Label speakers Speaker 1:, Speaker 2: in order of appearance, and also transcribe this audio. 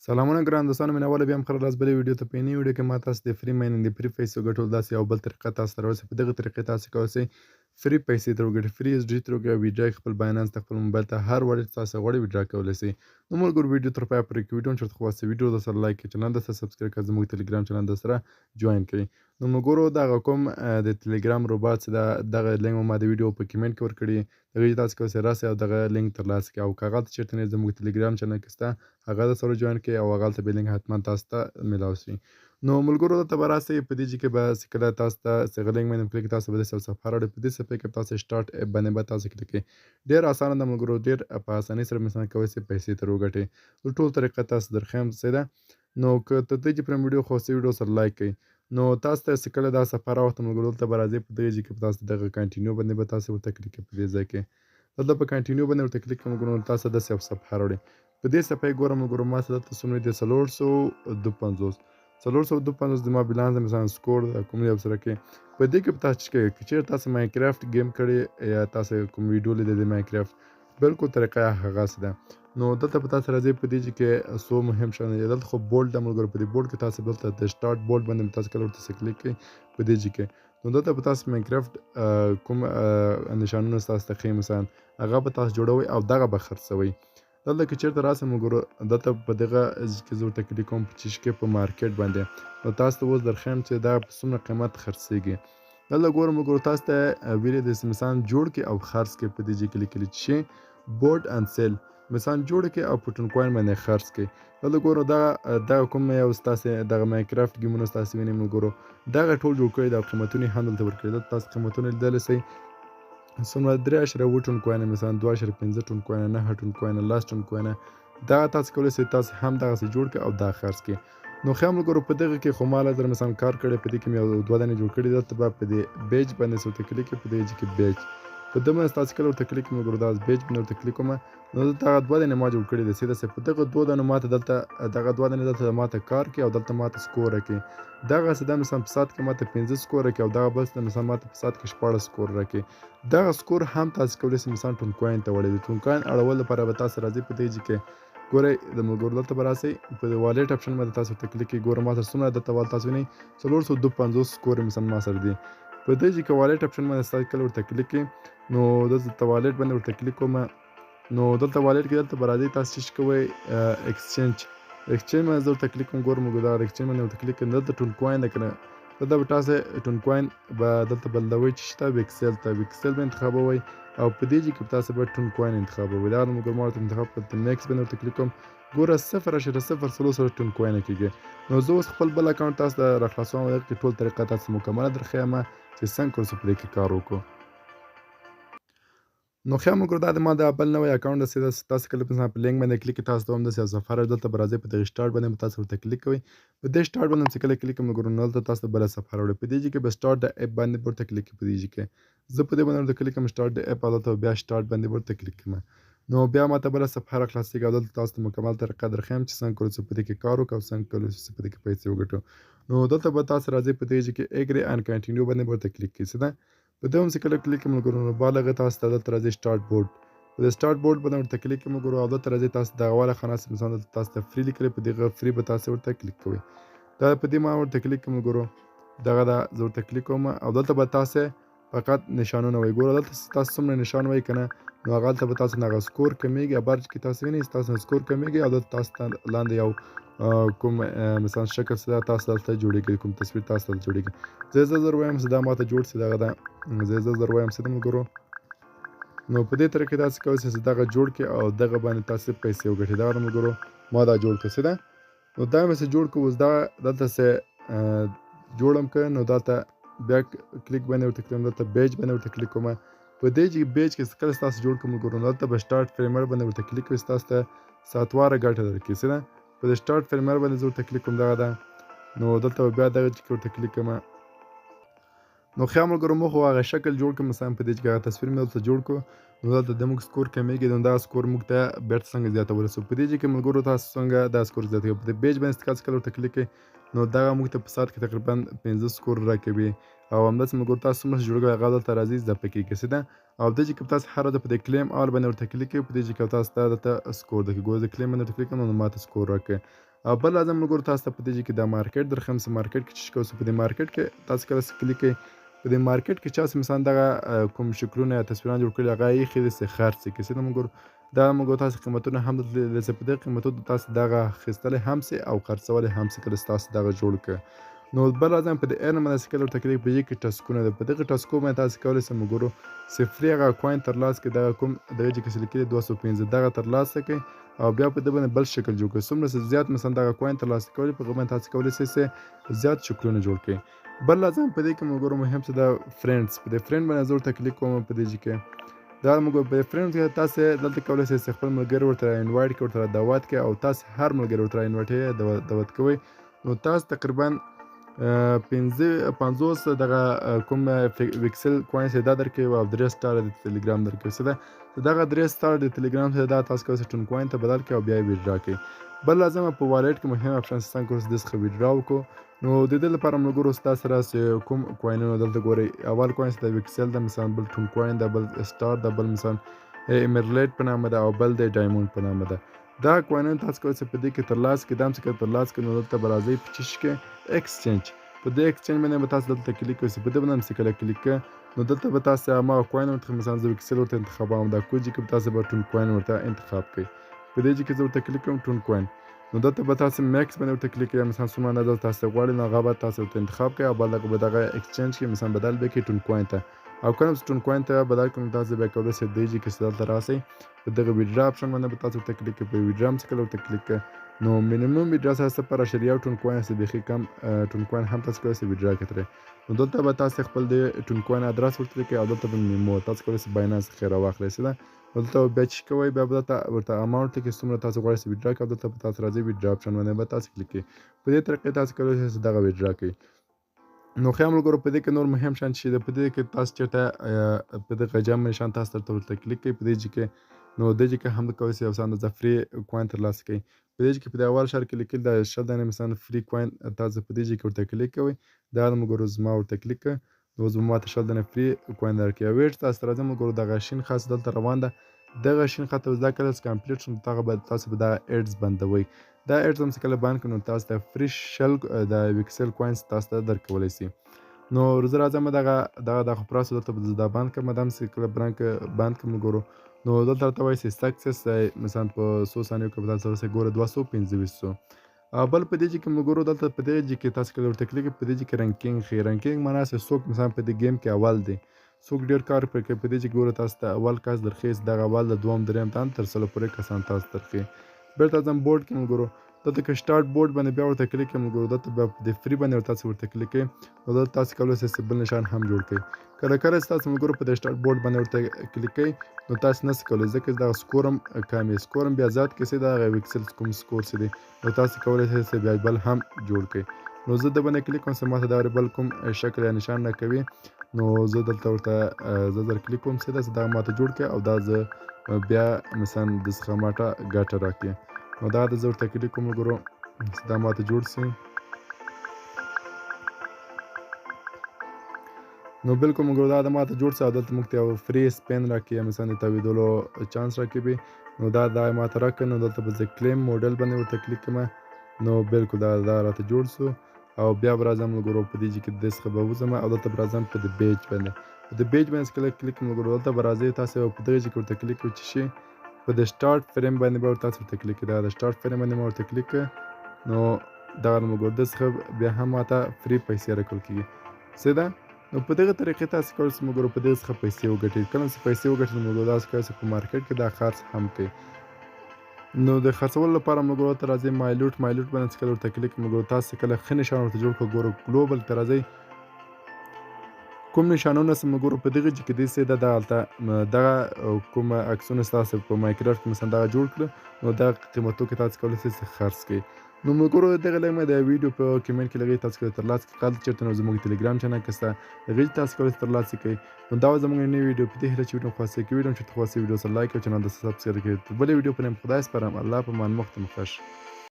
Speaker 1: سلامونه ګران دوستانو، مینهوالو، بیا هم ښه راغلاست بلې ویډیو ته. په نۍ ویډیو کې ما تاسو د free mining، د free پیسو ګټلو داسې یو بل طریقه تاسو ته راوړم. په دغه طریقې تاسو کولی شئ free پیسې ترې وګټئ، free USDT ترې وګټئ او withdraw خپل بایننس ته، خپل موبایل ته، هر wallet تاسو غواړئ withdraw کولی شئ. نو ملګرو، ویډیو تر پایه پورې ویډیو چېرته خو ویډیو در سره like کړئ، channel در سره subscribe کړئ، زموږ تلګرام channel در سره join کړئ. نو ملګرو، دغه کوم د تلګرام روبات چې دا دغه لینک ما د ویډیو په کمنټ کې ورکړي، دغه تاسو کولی شئ راسئ او دغه لینک ترلاسه کړئ، او که هغه چېرته نه، زموږ تلګرام channel کې شته، هغه در سره join کړئ او هغلته به لینک حتما تاسو ته میلاو شي. نو ملګرو، دلته به راسئ، په دې کې به چې کله تاسو ته څه لینک باندې کلیک، تاسو به داسې یو صفحه راوړي. په دې صفحې کې تاسو start app باندې به تاسو کلیک کړئ. ډېر اسانه ده ملګرو، ډېر په اسانۍ سره مثلا کولی شئ پیسې ترې وګټئ. ټول طریقه تاسو درښیم، صحیح ده. نو که تر دې چې پرې ویډیو خو ویډیو سره like کړئ. نو تاسو ته چې کله دا صفحه راوخته ملګرو، دلته به راځئ، په دې کې تاسو دغه continue باندې به تاسو ورته کلیک کړئ. په دې ځای کې دلته په continue باندې ورته کلیک کړئ ملګرو، تاسو داسې یو صفحه راوړي. په دې صفحې ګورم ملګرو، ما سره دلته څومره دي؟ 452، 452 د ما بیلانس مثلا score د کوم یو سره کې. په دې کې تاسو چې که چېرې تاسو ماینکرافټ game کړی یا تاسو کوم ویډیو لیدلې د ماینکرافټ، بالکل طریقه هغسې ده. نو دلته په تاسو راځئ، په دې کې څو مهم شیان دي. دلته خو board ده ملګرو. په دې board کې تاسو دلته د start board باندې تاسو کله ورته کلیک کړئ په دې کې، نو دلته په تاسو ماینکرافټ کوم نشانونه تاسو ته ښیي، مثلا هغه به تاسو جوړوئ او دغه به خرڅوئ. دلته که چېرته راسئ ملګرو، دلته په دغه کې زه ورته کلیک کوم، په چیش کې، په market باندې. نو تاسو ته اوس درښیم چې دا په څومره قیمت خرڅېږي. دلته ګورم ملګرو، تاسو ته ویلي د مثلا جوړ کړي او خرڅ کړي. په دې کې لیکلي چې build and sell، مثلا جوړ کړي او په ټون کوین باندې خرڅ کړي. دلته ګورو، دغه کوم یو ستاسې دغه ماینکرافټ ګیمونه ستاسې وینئ ملګرو، دغه ټول جوړ کړي، دا قیمتونه هم دلته ورکړي. دلته تاسو قیمتونه لیدلی شئ څومره: 3.7 ټون کوین، مثلا 2.5 ټون کوین، 9 ټون کوین، 10 ټون کوین. دا تاسو کولی شئ تاسو هم دغسې جوړ کړئ او دا خرڅ کړئ. نو ښه ملګرو، په دغه کې خو ما له مثلا کار کړی، په دې کې مې یو دوه دانې جوړ کړي. دلته به په دې badge باندې ورته کلیک، په دې کې badge، په دې باندې تاسو کله ورته کلیک ملګرو، دا badge باندې ورته کلیک کوم، نو دلته هغه دوه دانې ما جوړ کړي دي. سیده په دغه دوه دانو ماته دلته دغه دوه دانې دلته ماته کار کوي او دلته ماته score راکوي. دغه څه د مثلا په ساعت کې ماته 5 score راکوي او دغه بل څه مثلا ماته په ساعت کې 16 score راکوي. دغه score هم تاسو کولی شئ مثلا ټون کوین ته وړئ. د ټون کوین اړولو لپاره به تاسو راځئ، په دې کې ګورئ د ملګرو، دلته به راسئ، په دې wallet option باندې تاسو ورته کلیک کړئ. ګوره ما سره څومره دلته وال تاسو وینئ، 452 score مثلا ما سره دي. په دې کې wallet option باندې تاسو کله ورته کلیک کړئ، نو دلته wallet باندې ورته کلیک کوم. نو دلته wallet کې دلته به راځئ، تاسو چې کوئ exchange باندې زه ورته کلیک کوم. ګورم دا exchange باندې ورته کلیک کړم، دلته ټون کوین ده که نه، دلته به تاسو ټون کوین به دلته بدلوئ چې شته ویکسل ته، ویکسل به انتخابوئ او په دې کې تاسو به ټون کوین انتخابوئ. دا ملګرو ما ورته انتخاب کړ، next باندې ورته کلیک کوم. ګوره، 0.04 ټون کوین کېږي. نو زه اوس خپل بل اکاونټ تاسو ته راخلاصوم، دغه کې ټول طریقه تاسو مکمله درښیم چې څنګه کولی په دې کې کار وکړو. نو ښه ملګرو، دا د ما د بل نوی اکاونټ ده. تاسو کله په لینک باندې کلیک، تاسو ته هم داسې یو صفحه راځي. دلته به راځئ، په دغه start باندې به تاسو ورته کلیک کوئ. په دې start باندې چې کله کلیک کوم ملګرو، نو دلته تاسو ته بله صفحه راوړي. په دې کې به start the app باندې ورته کلیک. په دې کې زه په دې باندې ورته کلیک کوم، start the app، او دلته بیا start باندې ورته کلیک کوم. نو بیا ماته بله صفحه را خلاصېږي او دلته تاسو ته مکمل طریقه درښیم چې څنګه کولی شئ په دې کې کار وکړو او څنګه کولی شئ په دې کې پیسې وګټو. نو دلته به تاسو راځئ، په دې کې agree and continue باندې ورته کلیک کړئ. څه په دې هم چې کله کلیک کوم ملګرو، نو بالغه تاسو ته دلته راځي start board. په دې start board باندې ورته کلیک کوم ملګرو، او دلته راځي تاسو دغه والا خانه، مثلا دلته تاسو ته free لیکلی، په دغه free به تاسو ورته کلیک کوئ. دا په دې ما ورته کلیک کوم ملګرو، دغه دا زه ورته کلیک کوم او دلته به تاسو فقط نشانونه وای. ګوره، دلته تاسو څومره نشان وای که نه، نو هغه هلته به تاسو هغه score کمیږي. برج کې تاسو وینئ، ستاسو score کمیږي او دلته تاسو ته لاندې یو کوم مثلا شکل څه تاسو دلته جوړیږي، کوم تصویر تاسو دلته جوړیږي. زه زر وایم چې دا ماته جوړ سي. دغه ده، زه زر وایم چې ملګرو، نو په دې طریقې تاسو کولی شئ چې دغه جوړ کړئ او دغه باندې تاسو پیسې وګټئ. دغه ملګرو ما دا جوړ کړ، ده نو دا مې څه جوړ کړو. اوس دا دلته څه جوړم که، نو دلته بیا کلیک باندې ورته کلیک، دلته badge باندې ورته کلیک کوم. په دې چې badge کې کله تاسو جوړ کوم ګورو، دلته به start farmer باندې ورته کلیک کوئ، تاسو ته ساتواره ګټه درکړي. څه ده، په دې start farmer باندې زه ورته کلیک کوم. دغه ده، نو دلته به بیا دغه چې ورته کلیک کوم. نو ښه ملګرو، موږ خو هغه شکل جوړ کړ، مثلا په دې چې هغه تصویر مې دلته جوړ کړو، نو دلته د موږ score کمیږي. نو دا score موږ ته بیرته څنګه زیاتولی شو؟ په دې چې ملګرو تاسو څنګه دا score زیاتوي؟ په دې badge باندې تاسو کله ورته کلیک کړئ، نو دغه موږ ته په ساعت کې تقریبا 5 score راکوي او همداسې ملګرو تاسو څومره جوړوي، هغه دلته راځي، اضافه کېږي. څه ده، او دې چې تاسو هره ورځ په دې claim all باندې ورته کلیک کوئ، په دې چې تاسو ته دلته score درکوي. ګوره، د claim باندې ورته کلیک کوم، نو ماته score راکوي. او بل لازم ملګرو تاسو ته په دې کې دا مارکیټ درخم سه مارکیټ کې چې کوم په دې مارکیټ کې تاسو کله کلیک کړئ، په دې مارکیټ کې چا مثلا دغه کوم شکلونه یا تصویران جوړ کړي هغه یې خېدې سه خرڅ کړي. سیده ملګرو دا موږ تاسو قیمتونه هم دلته په دې قیمتونو تاسو دغه اخیستلی هم سي او خرڅولی هم سي کله تاسو دغه جوړ کړئ. نو بل راځم په دې ارن باندې کله ورته کلیک په یې کې ټسکونه ده، په دغه ټسکو باندې تاسو کولی شئ ملګرو صفري هغه کوین ترلاسه کړئ. دغه کوم دغه چې کسې لیکلي 205 دغه ترلاسه کړئ او بیا په دې باندې بل شکل جوړ کړئ. څومره چې زیات مثلا دغه کوین ترلاسه کولی په هغه باندې تاسو کولی شئ چې زیات شکلونه جوړ کړئ. بل راځم په دې کې ملګرو مهم څه ده فرینډز، په دې فرینډ باندې زه ورته کلیک کوم. په دې کې دا موږ په فرینډ کې تاسو دلته کولی شئ چې خپل ملګري ورته انوایټ کړئ، ورته دعوت کړئ او تاسو هر ملګري ورته انوایټ دعوت کوئ. نو تاسو تقریبا 55 دغه کوم ویکسل کوین چې دا درکوي او 3 سټار د ټلګرام درکوي. څه ده دغه 3 سټار د ټلګرام څخه دا تاسو کولی شئ ټون کوین ته بدل کړئ او بیا یې ویډرا کړئ. بل لازمه په والټ کې مهم اپشن څنګه کولی شئ د څخه ویډرا وکړو. نو د دې لپاره ملګرو ستاسو سره چې کوم کوینونه دلته ګورئ، اول کوین د ویکسل ده مثلا، بل ټون کوین ده، بل سټار ده، بل مثلا ایمرلیټ په نامه ده او بل د ډایمونډ په نامه ده. دا کوینونه تاسو کولی شئ په دې کې ترلاسه کړئ. دا هم څه ترلاسه کړئ نو دلته به راځئ په چیش کې ایکسچینج، په دې ایکسچینج باندې به تاسو دلته کلیک وکړئ. په دې باندې هم څه کله کلیک کړئ نو دلته به تاسو هماغه کوین ورته مثلا زه ویکسل ورته انتخابوم، دا کوجي کې به تاسو به ټون کوین ورته انتخاب کړئ. په دې کې زه ورته کلیک کوم ټون کوین، نو دلته به تاسو میکس باندې ورته کلیک کړئ. مثلا څومره اندازه تاسو غواړئ نو هغه به تاسو ورته انتخاب کړئ او بل دغه به دغه ایکسچینج کې مثلا بدل به کړئ ټون کوین ته. او کله چې ټون کوین ته بدل کړئ نو تاسو بیا کولی شئ دې کې دلته راسئ په دغه ویډرا اپشن باندې به تاسو ورته کلیک کړئ. په ویډرا هم څه کله ورته کلیک کړئ نو مینیمم ویډرا سره 0.1 ټون کوین څخه بیخي کم ټون کوین هم تاسو کولی شئ ویډرا کړئ ترې. نو دلته به تاسو خپل د ټون کوین ادرس ورته لیکئ او دلته به میمو تاسو کولی شئ بایننس څخه راواخلئ. سیده دلته به بیا چې کوئ بیا به دلته ورته اماونټ لیکئ څومره تاسو غواړئ چې ویډرا کړئ او دلته به تاسو راځئ ویډرا اپشن باندې به تاسو کلیک کړئ. په دې طریقې تاسو کولی شئ چې دغه ویډرا کړئ. نو ښه ملګرو په دې کې نور مهم شیان چې ده په دې کې تاسو چېرته په دغه جمع نشان تاسو درته ورته کلیک کړئ. په دې کې نو دې کې هم کولی شئ یو څه اندازه فري کوین ترلاسه کړئ. په دې کې په دې اول شهر کې لیکل دا 20 دانې مثلا فري کوین تاسو په دې کې ورته کلیک کوئ. دا د ملګرو زما ورته کلیک کړئ نو اوس به ماته 20 دانې فري کوین درکړي. او ویټ تاسو ته راځم ملګرو دغه شین خاص دلته روان ده، دغه شین خط ته دا کله چې کمپلیټ شو دغه به تاسو به دا ایډز بندوئ. دا ایډز هم چې کله بند کړئ نو تاسو ته فري 20 د ویکسل کوینز تاسو ته درکولی شي. نو زه راځم دغه دغه د خو پراسو دلته به زه دا بند کړم. دا هم چې کله بند کړم ملګرو نو دلته راته وایي چې سکسس مثلا په څو ثانیو کې به تاسو ورسئ ګوره 225 سو. او بل په دې کې ملګرو دلته په دې کې تاسو کله ورته کلیک کړئ په دې کې رنکینګ ښیي. رنکینګ معنا چې څوک مثلا په دې ګیم کې اول دی، څوک ډېر کار پرې کوي. په دې کې ګوره تاسو ته اول کس درښیي، دغه اول د دویم دریم تن تر 100 پورې کسان تاسو درښیي. بېرته ځم بورډ کې ملګرو دلته که سټارټ بورډ باندې بیا ورته کلیک کړئ ملګرو دلته بیا د فري باندې ورته تاسو ورته کلیک کړئ نو دلته تاسو کولی شئ چې بل نشان هم جوړ کړئ. کله کله چې تاسو ملګرو په دې سټارټ بورډ باندې ورته کلیک کړئ نو تاسو نه شئ کولی ځکه چې دغه سکور هم کم وي، سکور هم بیا زیات کړئ چې دغه ویکسل کوم سکور چې دی نو تاسو کولی شئ چې بیا بل هم جوړ کړئ. نو زه د باندې کلیک کوم چې ماته دا بل کوم شکل یا نشان نه کوي نو زه دلته ورته زه در کلیک کوم چې دا ماته جوړ کړي او دا زه بیا مثلا د څخه ماته ګټه راکړي. نو دا د زه ورته کلیک کوم ملګرو چې دا ماته جوړ شي. نو بالکل ملګرو دا د ماته جوړ شي او دلته موږ ته یو فري سپین راکړي یا مثلا د تاوېدلو چانس راکوي. نو دا ماته راکړي نو دلته به زه کلیم موډل باندې ورته کلیک کړم. نو بالکل دا راته جوړ شو. او بیا به راځم ملګرو په دې کې د څخه به وځم او دلته به راځم په د بیج باندې. په د بیج باندې کله کلیک کړم ملګرو دلته به راځئ تاسو په دغه کې ورته کلیک کړئ چې شي په د سټارټ فریم باندې به تاسو ورته کلیک کړئ. دا د سټارټ فریم باندې ما ورته کلیک کړ نو دغه ملګرو د څخه بیا هم ماته فري پیسې راکول کېږي. صحیح ده. نو په دغه طریقې تاسو کولی شئ ملګرو په دغه څخه پیسې وګټئ. کله چې پیسې وګټئ نو ملګرو تاسو کولی شئ په مارکیټ کې دا خرڅ هم کړئ. نو د خرڅولو لپاره ملګرو ته راځئ مایلوټ، مایلوټ باندې چې کله ورته کلیک کړئ ملګرو تاسو کله ښه نشان ورته جوړ کړئ. ګورو ګلوبل ته راځئ کوم نشانونه چې ملګرو په دغه کې دي سیده دغلته دغه کوم عکسونه ستاسو په مایکرافټ کې مثلا دغه جوړ کړو نو دغه قیمتو کې تاسو کولی شئ چې خرڅ کړئ. نو ملګرو دغه لږ مې د ویډیو په کمنټ کې لږ تاسو کولی ترلاسه کړئ. کله چېرته نو زموږ ټلګرام چینل کې شته هغې تاسو کولی شئ ترلاسه کړئ. نو دا وه زموږ نوې ویډیو. په دې هیله چې ویډیو مو خوښه شي، که ویډیو مو چېرته خوښه شي ویډیو سره لایک او چینل ته سبسکرایب کړئ. تر بلې ویډیو پورې خدای سپارم. الله په مان مخ ته مو خوښ.